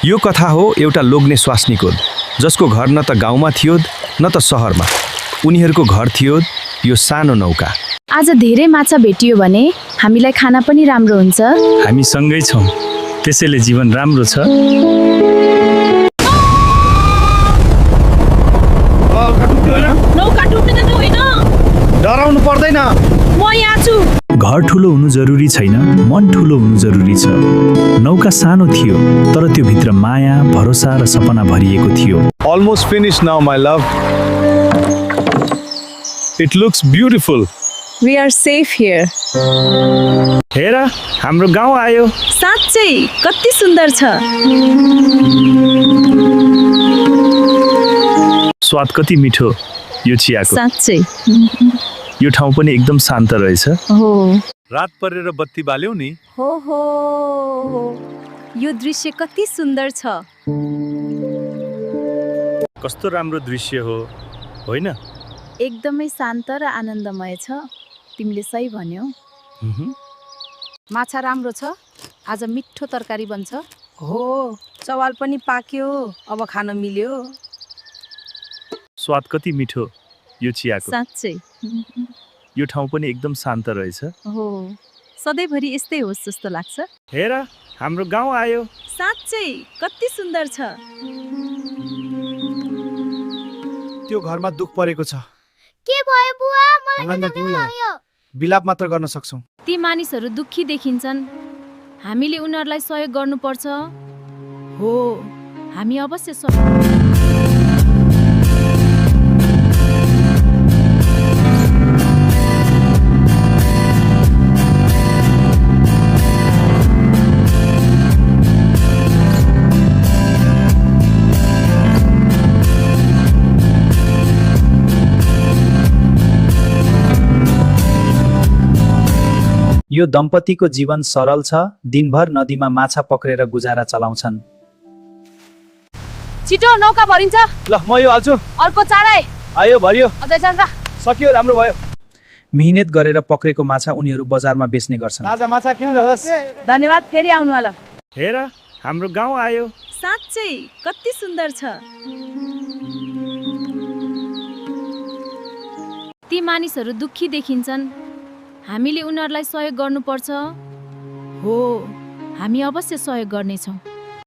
यो कथा हो एउटा लोग्ने स्वास्नीको, जसको घर न त गाउँमा थियो न त सहरमा। उनीहरूको घर थियो यो सानो नौका। आज धेरै माछा भेटियो भने हामीलाई खाना पनि राम्रो हुन्छ। हामी सँगै छौँ, त्यसैले जीवन राम्रो छ। डराउनु पर्दैन, म यहाँ छु। घर ठुलो हुनु जरुरी छैन, मन ठुलो हुनु जरुरी छ। नौका सानो थियो, तर त्यो भित्र माया, भरोसा र सपना भरिएको थियो। Almost finished now, my love. It looks beautiful. We are safe here. हेर, हाम्रो गाउँ आयो। साँच्चै कति सुन्दर छ। स्वाद कति मिठो यो चियाको। साँच्चै यो ठाउँ पनि एकदम शान्त रहेछ। हो। रात परेर बत्ती बाल्यौ नि। हो हो, यो दृश्य कति सुन्दर छ। कस्तो राम्रो दृश्य हो, होइन? एकदमै शान्त र आनन्दमय छ। तिमीले सही भन्यौ। माछा राम्रो छ, आज मिठो तरकारी बन्छ। हो, चवाल पनि पाक्यो, अब खान मिल्यो। स्वाद कति मिठो यो चियाको। साँच्चै यो ठाउँ पनि एकदम शान्त रहेछ। हो, सधैँभरि यस्तै होस् जस्तो लाग्छ। हेर, हाम्रो गाउँ आयो। साँच्चै कति सुन्दर छ। त्यो घरमा दुख परेको छ। के भयो बुवा? मलाई त भयो। बिलाप मात्र गर्न सक्छौं। ती मानिसहरू दुखी देखिन्छन्, हामीले उनीहरूलाई सहयोग गर्नुपर्छ। हो, हामी अवश्य यो दम्पतिको जीवन सरल छ। दिनभर नदीमा माछा पक्रेर गुजारा चलाउँछन्। छिटो नौका भरिन्छ। ल, म यो हाल्छु। अर्को चाँडै आयो, भरियो। अझै चाँडा। सकियो, राम्रो भयो। मिहिनेत गरेर पक्रेको माछा उनीहरू बजारमा बेच्ने गर्छन्। ताजा माछा किन रहोस्। धन्यवाद, फेरि आउनु होला। हेर, हाम्रो गाउँ आयो। साँच्चै कति सुन्दर छ। ती मानिसहरू दुखी देखिन्छन्, हामीले उनीहरूलाई सहयोग गर्नुपर्छ। हो, हामी अवश्य सहयोग गर्नेछौँ।